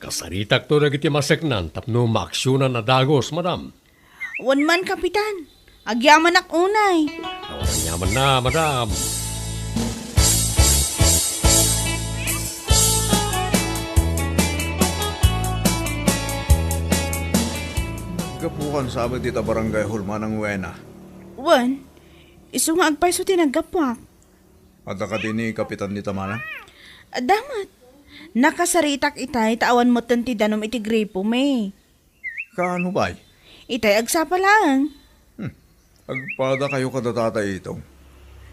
kasaritakto dagiti maseknan tapno maaksionan a dagus, madam. Wen man, Kapitan. Agyamanak unay. Awan agyamanak, madam. Naggapukan sa amin dita barangay hall, Manang Wena. Wen, isu nga agpayso ti naggapuak. Adda kadi ni Kapitan dita, Manang? Adda met. Nakasaritak itay ta awan metten ti danum iti gripomi. Kaano pay? Itay agsapa laeng. Hmm. Agpadakayo kada Tata Itong.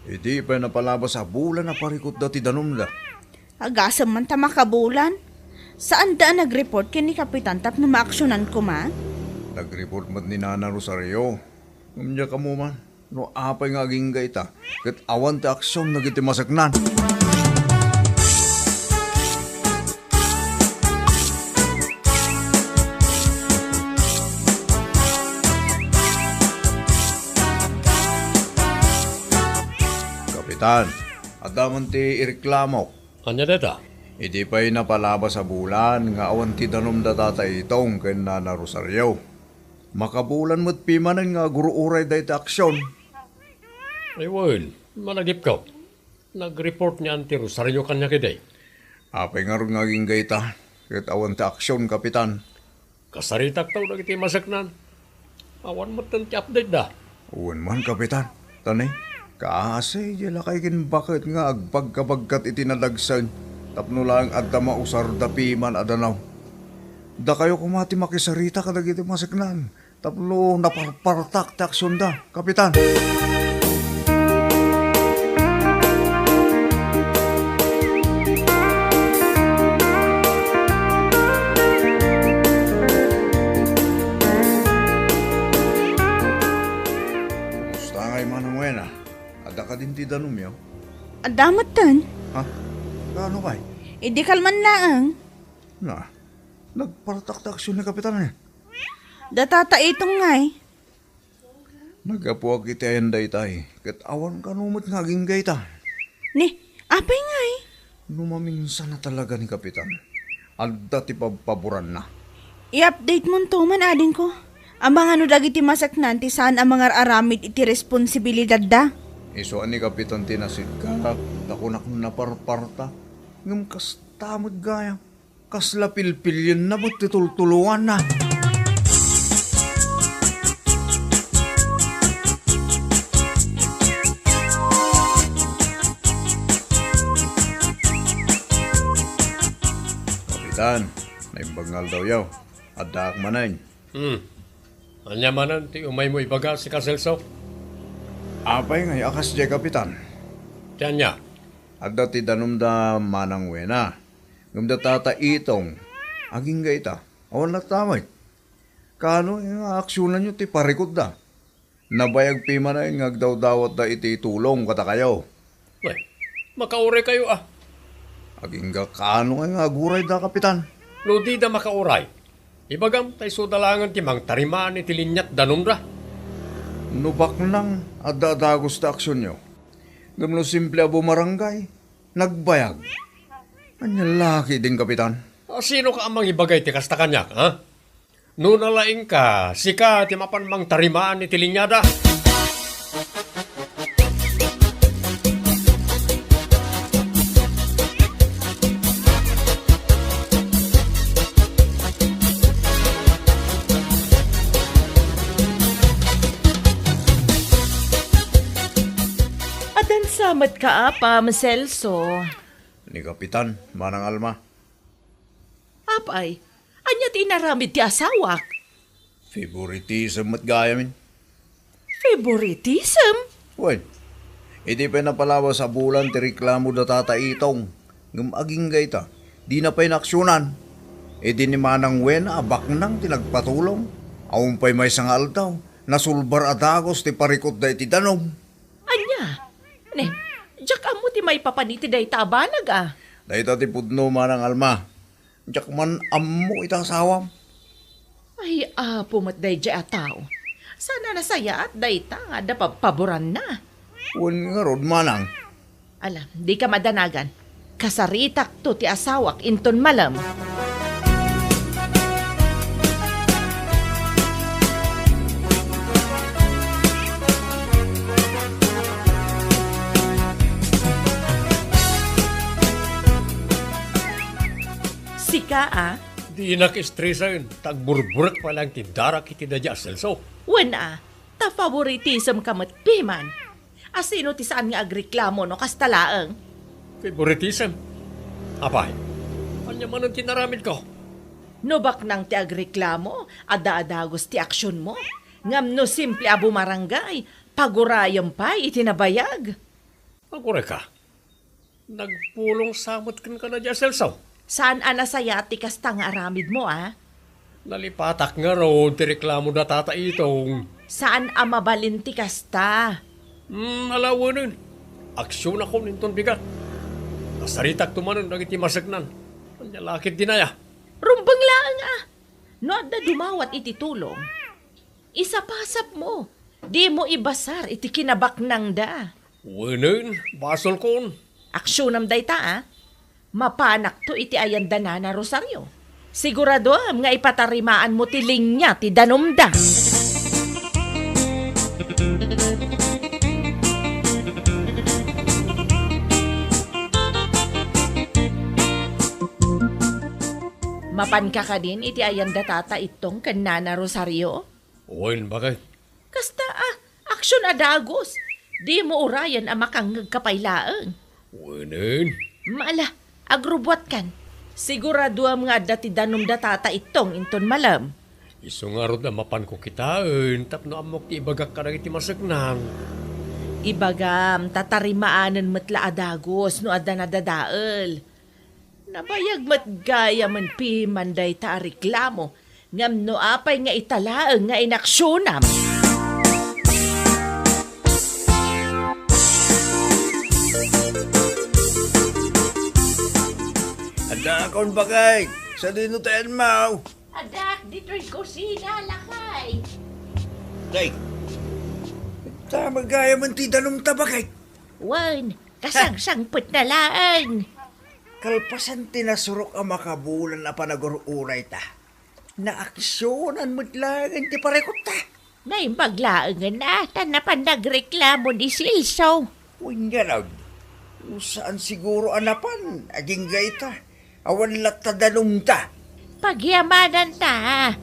Idi pay napalabas a bulan a parikutda ti danumda. Agasem man ta makabulan. Saanda a nag-report ken ni Kapitan tapno maaksionan koma? Nag-report met ni Nana Rosario. Ngem diak ammo man no apay nga agingga ita, ket awan ti aksion dagiti maseknan. Kapitan, adda man ti ireklamok. Ania dayta? Idi pay napalabas a bulan nga awan ti danum da Tata Itong ken Nana Rosario, makabulan met pimanen nga agur-uray dayta aksion. Ay, wen, malagipko. Nag-report ni Auntie Rosario kaniak idi. Apay ngarud nga agingga ita, ket awan ti aksion, Kapitan? Kasaritakto dagiti maseknan. Awan metten ti update da. Wen man, Kapitan. Tani, kaasi diay lakay ken baket nga agpagkabagkat iti nadagsen tapno laeng adda mausarda piman a danum. Dakayo koma ti makisarita kadagiti maseknan tapno naparpartak ti aksionda, Kapitan. Kumusta ngay, Manang Wena? Adda kadin ti danumyo? Adda metten. Ha? Kaano pay? Idi kalman laeng. Na, nagpartak ti aksion ni Kapitan, eh. Da Tata Itong ngay. Naggapuak iti ayan daytay, ket awan kano met nga agingga ita. Ni, apay ngay? No maminsan a talaga ni Kapitan, adda ti pabpaboranna. I-update monto man, adingko. Amangan no dagiti maseknan ti saan a mangar-aramid iti responsibilidadda. Isu a ni Kapitan ti nasidkak, ta kunak naparpartak. Ngem kasta met gayam. Kasla pilpilienna met ti tultulonganna. Kapitan, naimbag nga aldawyo. Addaak manen. Hmm. Ania manen ti umaymo ibaga, sika Celso? Apay ngay a kasdiay, Kapitan? Ti ania? Adda ti danum da Manang Wena. Ngem da Tata Itong, agingga ita, awan latta met. Kaano nga aksionanyo ti parikutda? Nabayag pimanen nga agdawdawatda iti tulong kadakayo. Wen, makauraykayo a. Agingga kaano nga agurayda, Kapitan? No dida makauray, ibagam ta isuda laengen ti mangtarimaan iti liniat danumda. No baknang, adda a dagus ti aksionyo. Ngem no simple a bumarangay, nagbayag. Ania la ketdin, Kapitan? A, sinoka a mangibagay ti kasta kaniak, ha? No nalaingka, sika ti mapan mangtarimaan iti liniada. Addan sa met ka, Apam, Celso. Ni Kapitan, Manang Alma. Apay, ania ti inaramid ti asawak? Favoritism met gayamin. Favoritism? Wen, idi pay napalabas a bulan ti reklamo da Tata Itong, ngem agingga ita, dina pay naaksionan. Idi ni Manang Wena a baknang ti nagpatulong, awan pay maysa nga aldaw, nasulbar a dagus ti parikutda iti danum. Ania? Ne, diak ammo ti maipapan iti dayta a banag a. Dayta ti pudno, Manang Alma. Diak man ammo ita asawam. Ay, apo met daydiay a tao. Saan a nasayaat dayta nga adda pabpaboranna. Wen ngarud, Manang. Ala, dika madanagan. Kasaritakto ti asawak inton malem. Sika, a? Dinak estresaen, ta agburburek pay laeng ti darak iti daydiay a Celso. Wen, a, ta favoritism ka met piman. A, sino ti saan nga agreklamo no kasta laeng? Favoritism? Apay, ania manen ti inaramidko? No baknang ti agreklamo, adda a dagus ti aksionmo. Ngem no simple a bumarangay, pagurayem pay iti nabayag. Agurayka? Nagpulong sa met kenka daydiay a Celso. Saan a nasayaat ti kasta nga aramidmo, a? Nalipatak ngarud ti reklamo da Tata Itong. Saan a mabalin ti kasta. Hmm, alawenen. Aksionakon inton bigat. Nasaritakto manen dagiti maseknan. Ania la ketdin aya? Rumbeng laeng a. No adda dumawat iti tulong, isapasapmo. Dimo ibasar iti kinabaknangda. Wenen, basolkon. Aksionam dayta, a. Mapanakto iti ayanda Nana Rosario. Siguradoem nga ipatarimaanmo ti linia ti danumda. Mapanka kadin iti ayanda Tata Ittong ken Nana Rosario? Wen, baket. Kasta a, aksion a dagus. Dimo urayen a makangngegka pay laeng. Wenen. Maala, agrubbuatkan. Siguradoem nga adda ti danumda Tata Ittong inton malem. Isu ngarud a mapanko kitaen tapno ammok ti ibagak kadagiti maseknan. Ibagam, ta tarimaanen met la a dagus no adda nadadael. Nabayag met gayamen piman dayta a reklamo, ngem no apay nga ita laeng nga inaksionam? Adda akon, baket. Sadino ti anmo? Addak ditoy kusina, lakay. Day, ta magayamen ti danumta, baket. Wen, kasangsangpet na laeng. Kalpasan ti nasurok a makabulan a panagur-urayta, naaksionan met laengen ti parikutta. Naimbag laengen a ta napan nagreklamo ni Celso. Wen ngarud, no saan siguro a napan, agingga ita, awan latta danumda. Pagyamananta.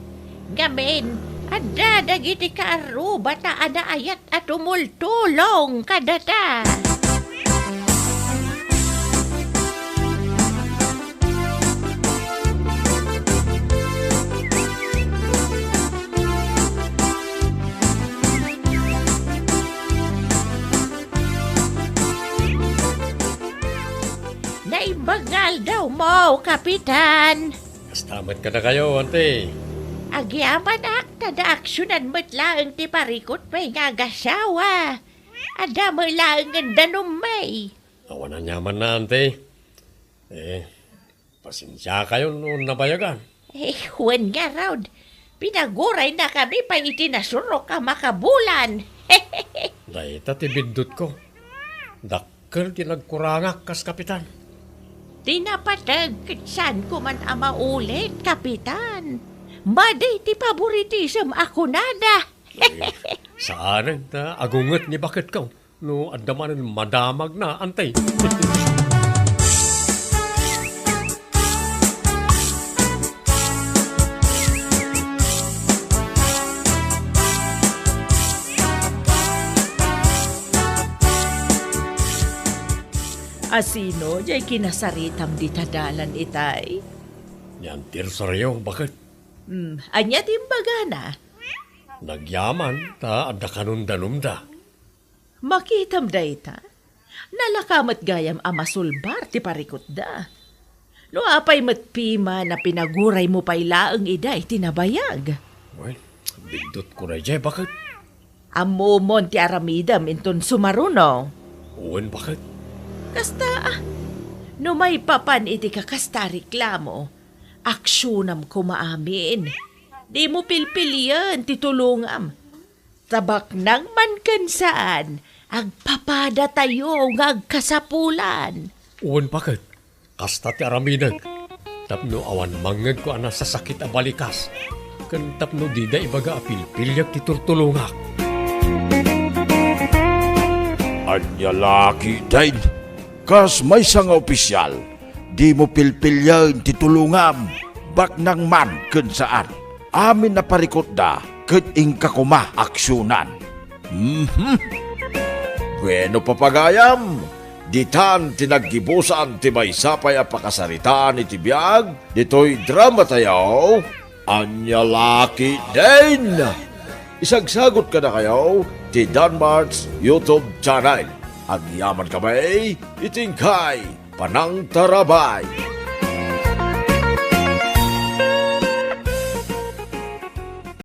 Ngamin, adda dagiti kaarrubata a naayat a tumultulong kadata. Naimbag nga aldawmo, Kapitan. Kasta met kadakayo, Ante. Agyamanak ta naaksionan met laeng ti parikutmi nga agasawa. Adda met laengen danummi. Awan aniamanna, Ante. Eh, pasensiakayo no nabayagan. Eh, wen ngarud, pinaguraynakami pay iti nasurok a makabulan. Dayta ti biddutko. Dakkel ti nagkurangak kas kapitan. Ti napateg ket saanko man a maulit, Kapitan. Madi ti paboritisem a kunada. Ay, saanen ta agunget ni baketko. No adda manen madamagna, Ante. Asino jay kinasaritam dita dalan, itay? Ni Auntie Rosario, baket. Hmm, ania ti imbagana? Nagyaman ta adda kanon danumda. Makitam dayta? Nalaka met gayam a masulbar ti parikutda. No apay met piman a pinaguraymo pay laeng ida iti nabayag. Wen, biddutko daydiay, baket. Ammomon ti aramidem inton sumaruno. Wen, baket. Kasta, a, no maipapan iti kakasta a reklamo, aksionam koma amin. Dimo pilpilien ti tulongam. Ta baknang man ken saan, agpapadatayo nga agkasapulan. Wen, baket, kasta ti aramidek, tapno awan mangngegko a nasasakit a balikas, ken tapno dida ibaga a pilpiliek ti turtulongak. Ania la ketdin? Kas maysa nga opisial, dimo pilpilien ti tulongam, baknang man ken saan. Amin a parikutda ket inka koma aksionan. Mhm. Bueno, papagayam, ditan ti naggibusan ti maysa pay a pakasaritaan iti biag ditoy dramatayo. Ania la ketdin? Isagsagot kadakayo ti Danmart's YouTube channel. Agyamankami iti inkay panangtarabay.